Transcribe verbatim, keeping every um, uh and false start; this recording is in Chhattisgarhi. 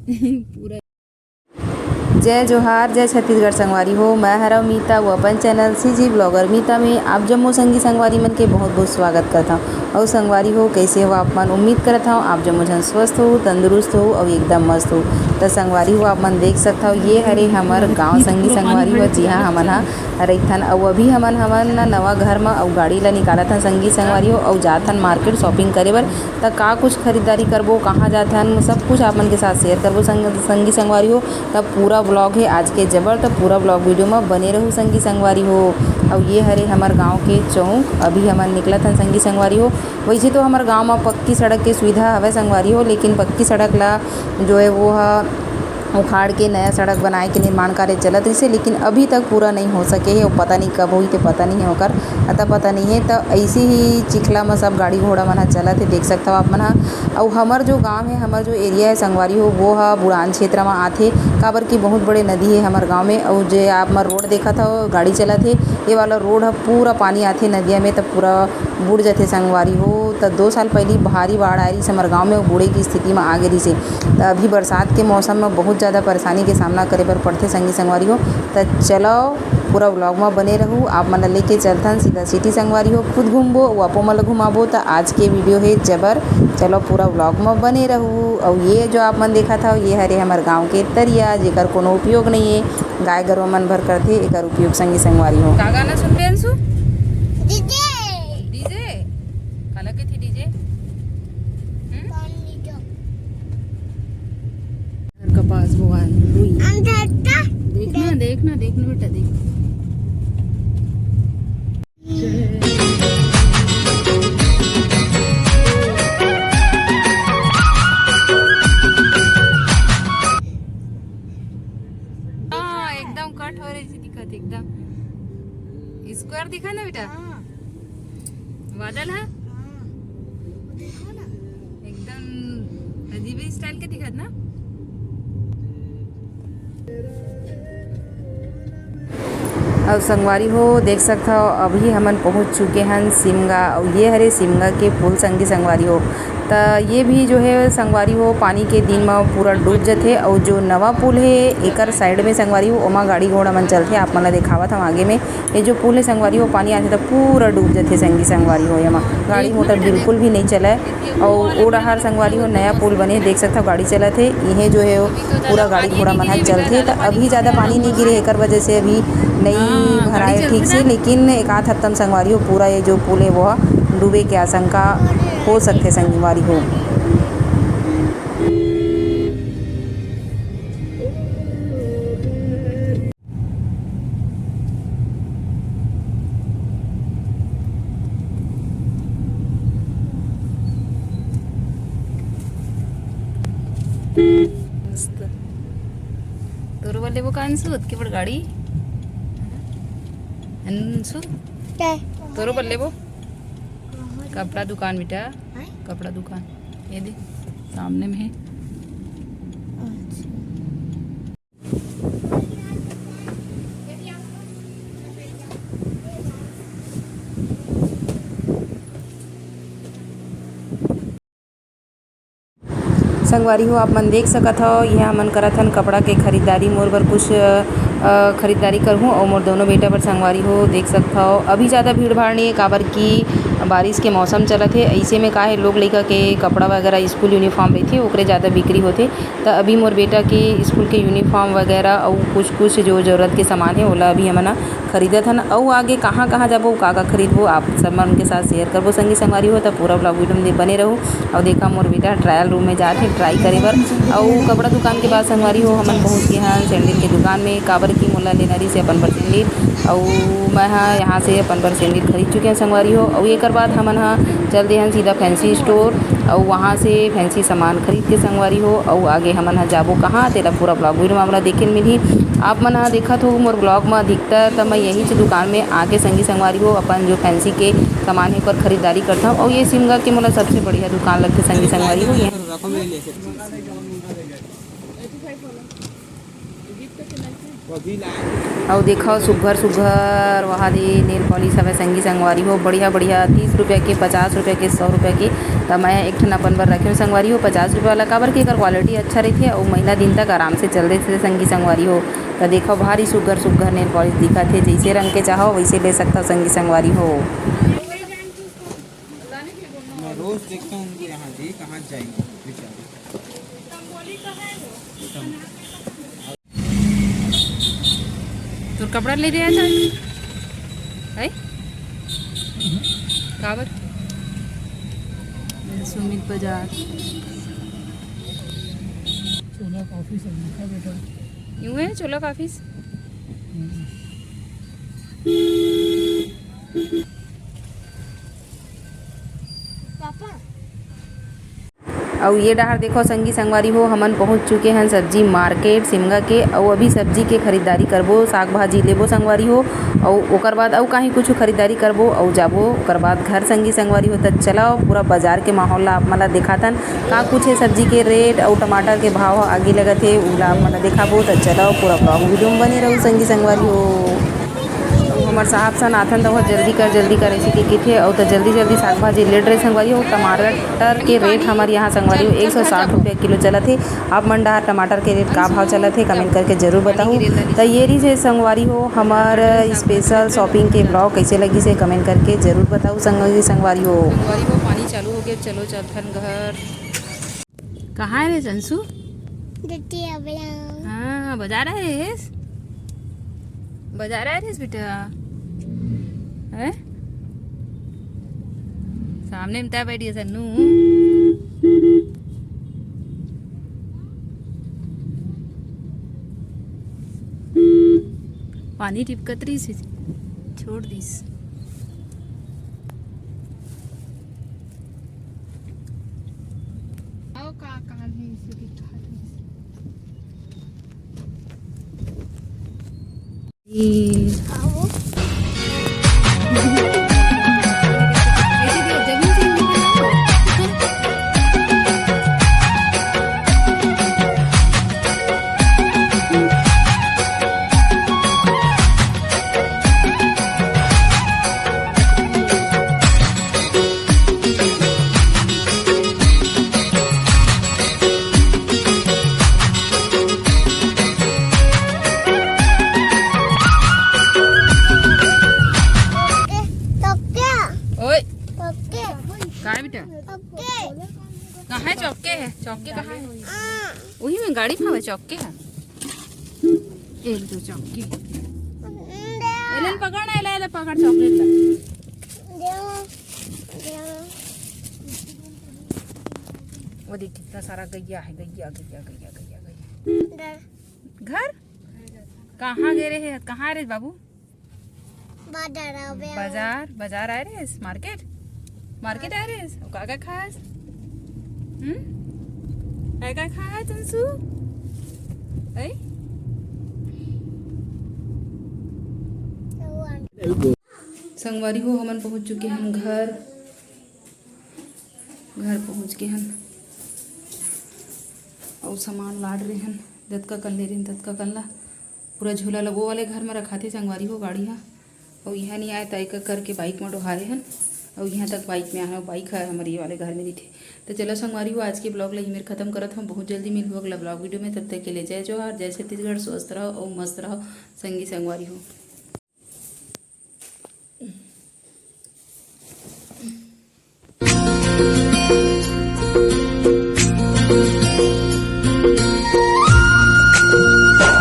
पूरा। जय जोहार, जय छत्तीसगढ़ संगवारी हो। मैं हरव मीता, वो अपन चैनल सीजी ब्लॉगर मीता में आप जम्मो संगी संगवारी मन के बहुत बहुत स्वागत करत हव। अउ संगवारी हो, कैसे हो आप मन? उम्मीद करत हव आप जम्मो झन स्वस्थ हो, तंदुरुस्त हो अउ एकदम मस्त हो। त संगवारी हो, आप मन देख सकत हव, ये हरे हमर गांव संगी संगवारी हो, जिहां हमन ह रहिथन। अउ अभी हमन, हमन नवा घर म अउ गाड़ी ला निकालत हन संगी संगवारी हो, अउ जात हन मार्केट शॉपिंग करे बर। त का कुछ खरीदारी करबो, कहाँ जात हन, सब कुछ आप मन के साथ शेयर करबो संग-, संगी संगवारी हो। त पूरा व्लॉग हे आज के जबर, त पूरा व्लॉग वीडियो म बने रहू संगी संगवारी हो। अउ ये हरे हमर गांव के चौक, अभी हमन निकलत हन संगी संगवारी हो। वैसे तो हमर गांव म पक्की सड़क के सुविधा हवय संगवारी हो, लेकिन पक्की सड़क ला जो है वो ह उखाड़ के नया सड़क बनाए के निर्माण कार्य चलत रहिसे, लेकिन अभी तक पूरा नहीं हो सके हे। अउ पता नहीं कब होही, ते पता नहीं हे ओकर, अता पता नहीं हे। त ऐसे ही चिखला म सब गाड़ी घोड़ा मन ह चलत हे, देख सकत हव आप मन ह। अउ हमर जो गांव हे, हमर जो एरिया हे संगवारी हो, वो ह बुड़ान क्षेत्र म आथे, काबर कि बहुत बड़े नदी हे हमर गांव में। अउ जे आप मन रोड देखत हव, गाड़ी चलत हे, ये वाला रोड ह पूरा पानी आथे नदिया में, त पूरा बुड़ जथे संगवारी हो। त दो साल पहिली भारी बाढ़ आए रहिस हमर गांव में, वो बुड़े की स्थिति में आ गे रहिस हे। त अभी बरसात के मौसम में बहुत ज़्यादा परेशानी के सामना करे बर पड़थे संगी संगवारी हो। त चलो पूरा व्लॉग में बने रहू, आप मन ला लेके चलथन सीधा सिटी संगवारी हो, खुद घूमबो, वो आपो मन ला घुमाबो। त आज के वीडियो हे जबर, चलो पूरा व्लॉग में बने रहू। अउ ये जो आप मन देखत हव, ये हरे हमर गांव के तरिया, जेकर कोनो उपयोग नहीं है। गाय गरुवा मन भर करथे एकर उपयोग संगी संगवारी हो। का गाना सुनबे अंशु? डीजे। डीजे? काला कथे डीजे? हम्म? घर का पास वो है, रुई। देखना, देखना, देखना बेटा, देख। हाँ, एकदम कट हो रही थी दिखत, एकदम स्क्वायर दिखा ना बेटा। हाँ। बादल है। हाँ। देखो ना। एकदम अजीब ही स्टाइल के दिखत ना। अउ संगवारी हो, देख सकत हव, अभी हमन पहुंच चुके हन सिमगा। अउ ये हरे सिमगा के पुल संगी संगवारी हो। त ये भी जो है संगवारी हो, पानी के दिन म पूरा डूब जथे। अउ जो नवा पुल हे, एकर साइड में संगवारी हो, ओमा गाड़ी घोड़ा मन चलथे। आप मन ला देखावत हव आगे में, ये जो पुल हे संगवारी हो, पानी आथे त पूरा डूब जथे संगी संगवारी हो। एमा गाड़ी मोटर बिल्कुल भी नहीं चलय। अउ ओ डहार संगवारी हो, नया पुल बने, देख सकत हव गाड़ी चलत हे। इहे जो हे पूरा गाड़ी घोड़ा मन ह चलथे। त अभी ज़्यादा पानी नहीं गिरे, एकर वजह से अभी नहीं भराए ठीक से, लेकिन एक आध हफ्ता में संगवारी हो, पूरा ये जो पुल हे वो डूबे के आशंका हो सकथे संगवारी हो। मस्त। तोर बर लेबो का अंशु? ओतके बड़ गाड़ी। अंशु, तोरो बर लेबो? कपड़ा दुकान बेटा, हैं? कपड़ा दुकान। ये दे, सामने में है। अच्छा। संगवारी हो, आप मन देख सकत हव, इहाँ हमन करत हन कपड़ा के खरीदारी। मोर बर कुछ, अ, खरीदारी करहूँ अउ मोर दोनों बेटा बर। संगवारी हो, देख सकत हव, अभी ज़्यादा भीड़ भाड़ नहीं है, काबर कि बारिश के मौसम चलत हे। अइसे में का हे, लोग लइका के कपड़ा वगैरह, स्कूल यूनिफॉर्म रहिथे, ओकरे ज़्यादा बिक्री होथे। त अभी मोर बेटा के स्कूल के यूनिफॉर्म वगैरह अउ कुछ कुछ जो जरूरत के सामान हे, ओला अभी हमन ह खरीदत हन। अउ आगे कहाँ कहाँ जाबो, का का खरीदबो, आप सब मन के साथ शेयर करबो संगी संगवारी हो। त पूरा व्लॉग वीडियो में बने रहू। अउ देखा, मोर बेटा ट्रायल रूम में जात हे ट्राई करे बर। अउ कपड़ा दुकान के बाद संगवारी हो, हमन पहुँच गे हन सैंडल के दुकान में, काबर कि मोला लेना रहिस हे अपन बर सैंडल। अउ मैं ह यहाँ से अपन बर सैंडल खरीद चुके हन संगवारी हो। अउ एकर बाद हमन ह चल दे हन सीधा फैंसी स्टोर, अउ वहाँ से फैंसी सामान खरीद के संगवारी हो, अउ आगे हमन ह जाबो कहाँ, तेला पूरा व्लॉग वीडियो में हमला देखे ल मिलही। आप मन ह देखत हो मोर व्लॉग में अधिकतर, त मैं यही च दुकान में आके संगी संगवारी हो, अपन जो फैंसी के सामान हे, ओकर खरीदारी करथव। अउ ये सिमगा के मोला सबसे बढ़िया दुकान लगथे संगी संगवारी हो। ये अउ देखव, सुग्घर सुग्घर वहाँ दे नेल पॉलिश हवय संगी संगवारी हो, बढ़िया बढ़िया, तीस रुपया के, पचास रुपया के, सौ रुपया के, त मैं एक ठन अपन बर रखे हंव संगवारी हो, पचास रुपया वाला, काबर कि एकर क्वालिटी अच्छा रहिथे अउ महीना दिन तक आराम से चल देथे संगी संगवारी हो। त देखो, भारी सुग्घर सुग्घर नेल पॉलिश दिखत हे, जइसे रंग के चाहो वइसे ले सकथव संगी संगवारी हो। मैं रोज देखता हूँ उनको यहाँ जी, कहाँ जाएंगे बेचारे। तोर कपड़ा ले दे आजा। है? काबर? सुमित बाजार। चोला कॉफी सब लिखा बेटा। यूं है चोला कॉफी? हम्म। पापा। अउ ये डहार देखो संगी संगवारी हो, हमन पहुंच चुके हन सब्जी मार्केट सिमगा के। अउ अभी सब्जी के खरीदारी करबो, साग भाजी लेबो संगवारी हो, अउ ओकर बाद अउ काहीं कुछ खरीदारी करबो अउ जाबो ओकर बाद घर संगी संगवारी हो। त चलाओ, पूरा बाजार के माहौल ला आप मन ला दिखाथन, का कुछ हे सब्जी के रेट अउ टमाटर के भाव ह आगी लगत हे, उला आप मन ला दिखाबो। त चलाओ, पूरा vlog video में बने रहू संगी संगवारी हो। हमर साहब सन आथन त ओह जल्दी कर, जल्दी कर, ऐसे के कहिथे, अउ त जल्दी जल्दी साग भाजी लेट रहे संगवारी हो। टमाटर के रेट हमर यहाँ संगवारी हो एक सौ साठ रुपया किलो चलत हे। आप मन डहार टमाटर के रेट का भाव चलत हे, कमेंट करके जरूर बताहू। त ये रहिस हे संगवारी हो हमर स्पेशल शॉपिंग के vlog, कैसे लगिस हे कमेंट करके जरूर बताहू संगवारी, संगवारी हो। संगवारी हो, पानी चालू हो गया, चलो चलथन घर। कहाँ है रे अंशु? दतिया बड़ा। हाँ, बाजार आए रेस? बाजार आए रेस बेटा? हैं? सामने में तय बैठी है सन्नू। पानी टिपकत रहिस, छोड़ दिस। आओ का, कहाँ भी इसे दिखा दो। ये आओ। ऐसे दिया, जमीन से ही निकल आया। ओए। चौके। काय बेटा? चौके। कहाँ है चौके है? चौके कहाँ है? आ। वही में गाड़ी में हवे चौके है। एक दो चौके। दे। एलन पकड़ ना, एला, एला पकड़ चॉकलेट ला। दे। दे। वो देख कितना सारा गैया है, गैया, गैया, गैया, गैया, गैया। दे। घर? कहाँ गे रहे? कहाँ रे बाबू? बाजार आवे। बाजार, बाजार आए रेस, मार्केट, मार्केट आए रेस। अउ का का खास? हम्म, का का खास अंशु? ऐ? संगवारी हो, हमन पहुंच चुके हन घर, घर पहुंच के हन अउ सामान लाद रहे हन, जतका कन ले रहे हन ततका कन ला। पूरा झोला ल वो वाले घर म रखाथे संगवारी हो गाड़ी ह। अउ इहाँ नइ आए त एकर करके बाइक म डोहारे हन। अउ इहाँ तक बाइक म आए हन, बाइक ह हमर ये वाले घर म रहिथे। त चलो संगवारी हो, आज के vlog ल इही मेर खतम करत हन। बहुत जल्दी मिलबो अगला vlog video में, तब तक के लिए जय जोहार, जय छत्तीसगढ़, स्वस्थ रहो अउ मस्त रहो संगी संगवारी हो।